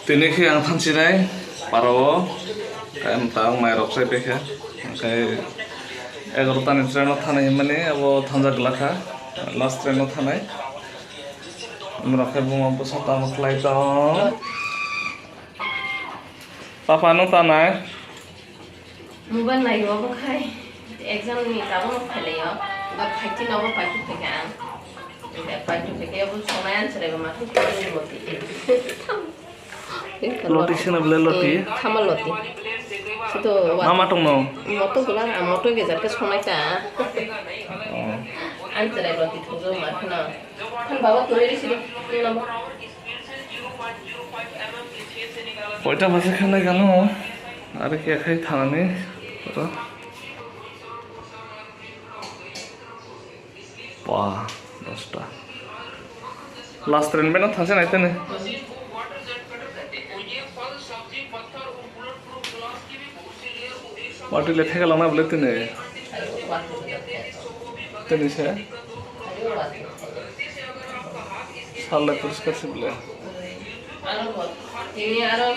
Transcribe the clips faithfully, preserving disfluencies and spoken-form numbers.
Tini khe ang thansinai parao, khe ang ta ang mairok chai paikha. Khe egarota ni train o thanai hinmani abo thanja glakha, last train o thanai. Norok khe buma bwsa tamo khlai tong. Papa no tanai. Mobile naio obo khai exam ni tabuk no phailaio. Ba phaiti nobo paitu phaikha ang. Paitu phaikha obo sonai answer eba ma thang pori moti. Loti sina bole loti. Eh, khama loti. Sito wa- Mama tongno? Moto bula, moto gejar ke sonai ka. Oh. Answer eba loti thujo ma khna. Khan baba tore ri sidi. Koita baje khanai gano, are khe khai thanani, oro. Ba, dosta. Last train beno thangse nai tene. Watwi le thega langna bole tini. Tini se. Sal le poriskar se bole. Tini aro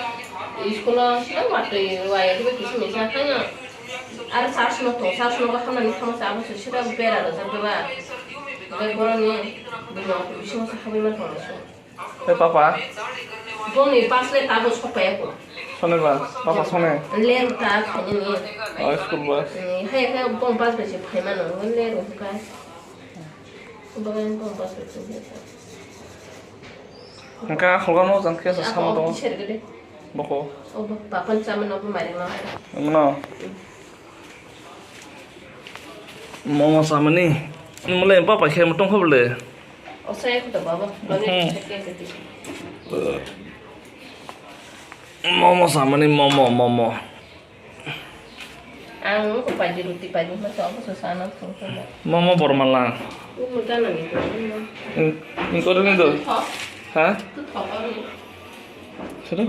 school o watwi waya dibe kisi misa khayo. Aro sas no to, sas no hamnani khamsa abo se sita bera rojak beba. Bai boroni buma bisingo se habwi ma tonglaso. Hey, papa. Bongni bus le tabuk sokpaiya ko. Sone bus, papa sone. Ler ta khaini ni. Oh, school bus. Ni, hai khe bong bus bai se phaimano, ler o kha. Bong bus bai se. Hingke a khulga no jang khe sa samo tongo. Boko. O bo papan chamano bo mari ma. Mano. Momo samani. Mole papa khe mo tong kho bole. O saya ko baba. Momo samani momo momo. Ang ko paji ruti paji ma so ko sana thung thung. Momo bormala. Umu gana ni ko. Ingkore ni do. Ha? Tu thok ni. Solo.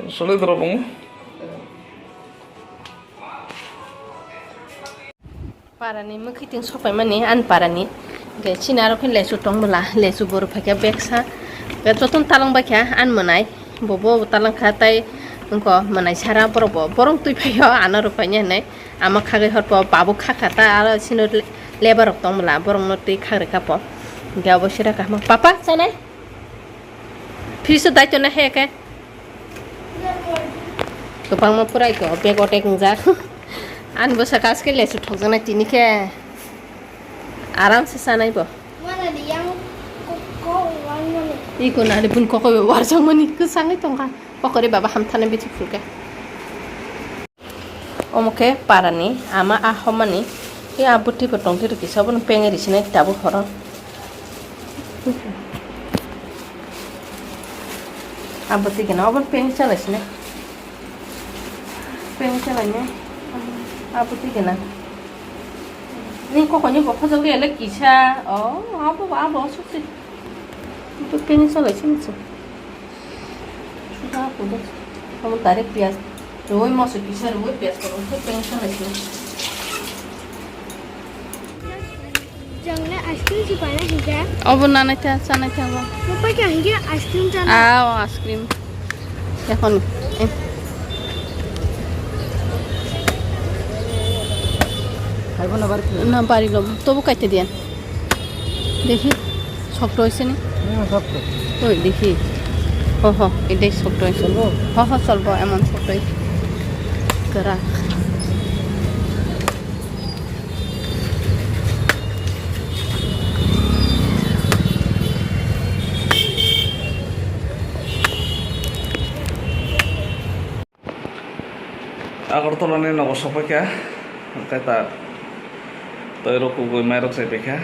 Solo dro bongo. Parani mwkhwitwng sopaimani ani parani. Hwnkhe chini aro khe lesu tongmwla, lesu boru phaikha beksa. Hwnkhe jotono talang baikha ani mwnai. Bobo talang kha tai wngkha mwnai sara borok bo. Borok twi phaio ano rwphaini hinwi. Ama khagwi horpo babu khakha ta aro chini le-, lebar rok tongmwla borokno twi khagrikha po. Hwnkhe abo sira kaham. Papa chanai? Fridge o daito na he khe. Kwbangma purai ko bag o tek wngjak. Ani bwsa kaske lesu thokjaknai tini khe. Aram se chanai bo. Iko nari bun koko be warjak mani kwsangwi tongkha. Kokori baba hamthana beautiful khe. Omo khe parani ama a homani, tei a bwtwi bo tongtwi rw kisa, obono pengwi rw sinai tabuk horo. A bwtwi gana, obono pengwi chalai sinai. Pengwi chalai nai. A bwtwi gana. Ni kokoni bo khajagwi ele kisa. O, abo, abo, sukse. Pengwi chalai sinai se. Suda kudo. Omo direct piyaj. Roi moso kisa roi piyaj ko roi peng sa lai. Jangle ice cream si pai na hinga. Obo nanai ta, chanai ta bo. Mo pai ka hinga ice cream chana. Ah, o ice cream. Ekhon. Eh. Khaibo na bari. Na bari lo. Tobo kaite diyan. Dekhi, shokto hoise ni? Hmm, shokto. Oi, dekhi. Ho, ho, etai shokto hoise. Cholbo? Ho, ho, cholbo, emon shokto hoise. Kwrak. Agartala ni nogo sokphaikha, hwnkhe ta twi rok kubui mai rok chaipaikha,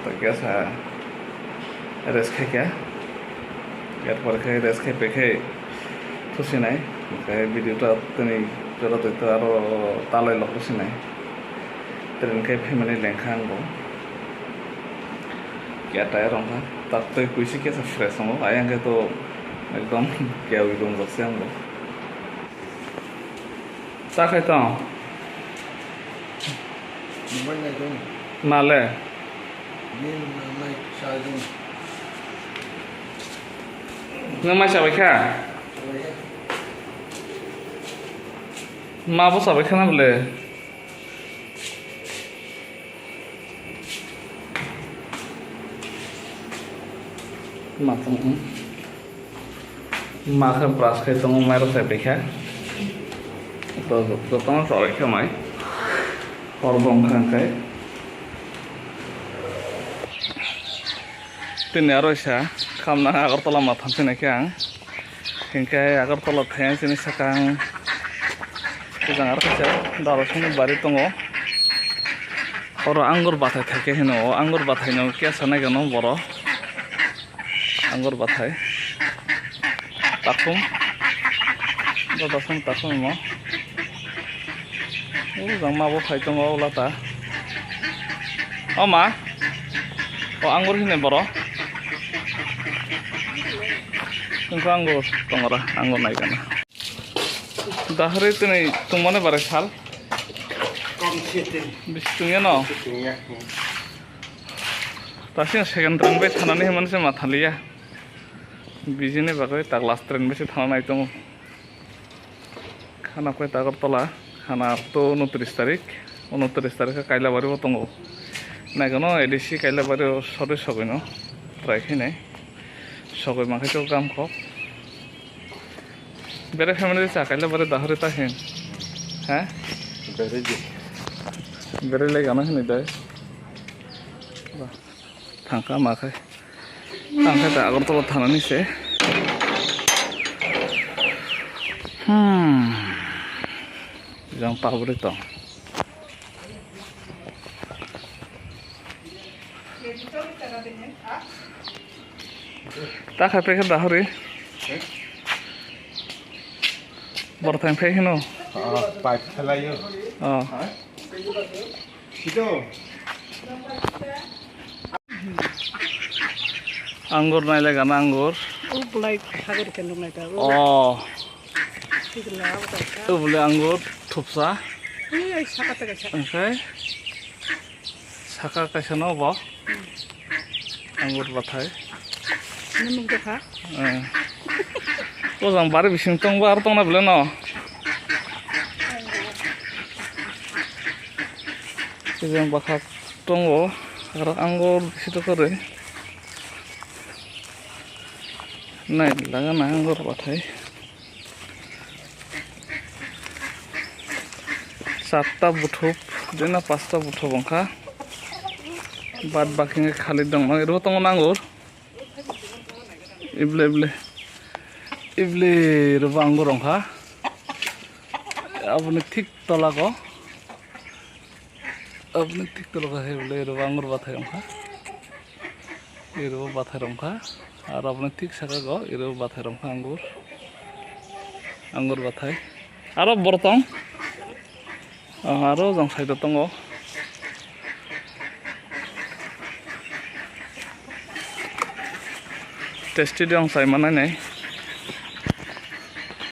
tei kisa rest khaikha, er pore khe rest khaipai khe thusinai, hwnkhe video ta tini jora twi ta aro talai lok thusinai, train khe phaimani lengkha ang bo. Kya tire wngkha, tak twi kuisi kisa fresh wngo, ayang khe to ekdom kya wi wngjak se ang bo. Ta khai tong. Mobile nai tong. Male. Ni nai charging. Nwng mai chabai kha? Ma bo chabai khana bole. Ma tong, ma khe brush khai tongo, mai rok chabai kha. To, to, to, tong chabai kha mai. Hor bong kha khai. Tini aro sa khamna Agartala ma thansinai khe ang. Hinkhe Agartala thayang chini sakang. Tejang aro kaisa darasongni bari tongo. Oro angur bathai thaikhe hino, o angur bathaino kesa naikhe no boro. Angur bathai. Takhum. Bo takhum, takhum mo. O jang ma bo phai tongo o lata. O ma. O angur hini boro. Tungkha angur tongora, angur naikana. Dahri tini tungmani bare sal. Kom sitin. Bisi tungya no. Tungya. Tasing second train bai thanani himani se mathaliya. Bijini bagwi ta class train bai se thana nai tongo. Khana koi ta Agartala, khana to unotris tarik, unotris tarik khe Kailabari bo tongo. Naikhe no A D C Kailabari o sori sogwi no try khainai. Sogwi mankhe to gam kok. Bere family cha Kailabari dahori ta hin. Ha? Bere di. Bere le gana hin dai. Thangka ma khai. Ang khe ta Agartala thanani se. Hmm. Jang tabri tong. Ta khai pekhe dahori. Bor thang phai hino. Ah, pipe khalayo. Oh. Ha? Sito. Angur naile gana angur. O bulai sagor ke nung naita. Oh. Tigla o kaisa. O bule angur thupsa. Ui, ai saka ta kaisa. Oke. Saka kaisa no bo. Angur bathai. Nini mung tokha? Eh. O jang bari bising tongbo aro tongna bole no. Jang bakha tongo aro angur bisi tokore. Nai laga na angur bathai. Charta buthup, dina pasta buthup wngkha. Bad baki wngkha khali dongma, iro tongo nangur. Ible, ible. Ible robo angur wngkha. Aboni thik tolago. Aboni thik tolago hai ible robo angur bathai wngkha. Iro bathai romkha, aro aboni thik saka go iro bathai romkha angur, angur bathai. Aro bortong, ah, aro jang side o tongo. Tasty de ang sai manai nai.